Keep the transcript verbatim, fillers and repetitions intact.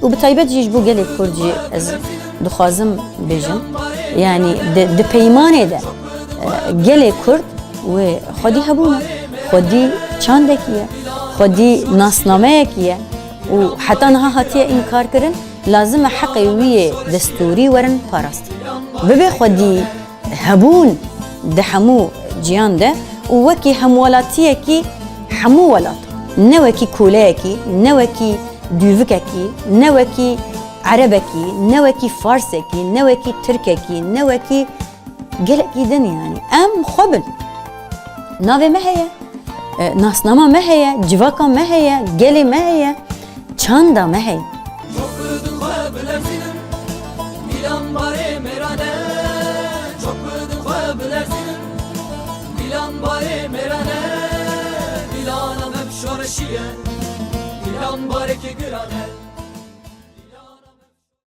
Û bi taybet jî ji bo gelê Kurd jî ez dixwazim bêjim, yanî di, di peymanê de, e, gelê Kurd wê xwedî hebûne, xwedî çandekî ye, xwedî nasnameyekî ye û heta niha hatiye înkarkirin, lazim e heqê wî yê destûrî werin parastin. Bibe xwedî hebûn di hemû ciyan de û wekî hemwelatiyekî hemû welat, ne wekî koleyekî, ne wekî dûvikekî, ne wekî erebekî, ne wekî farsekî, ne wekî tirkekî, ne wekî gelekî din, yanî em xwe bin. Navê me heye, e, nasnama me heye, civaka me heye, gelê me heye, çanda me heye. Çok duydun xwe bilersiniz, Milan barê mêrane. Çok duydun xwe bilersiniz, Milan barê mêrane. Milan em şoreşiye, Milan bareke girane.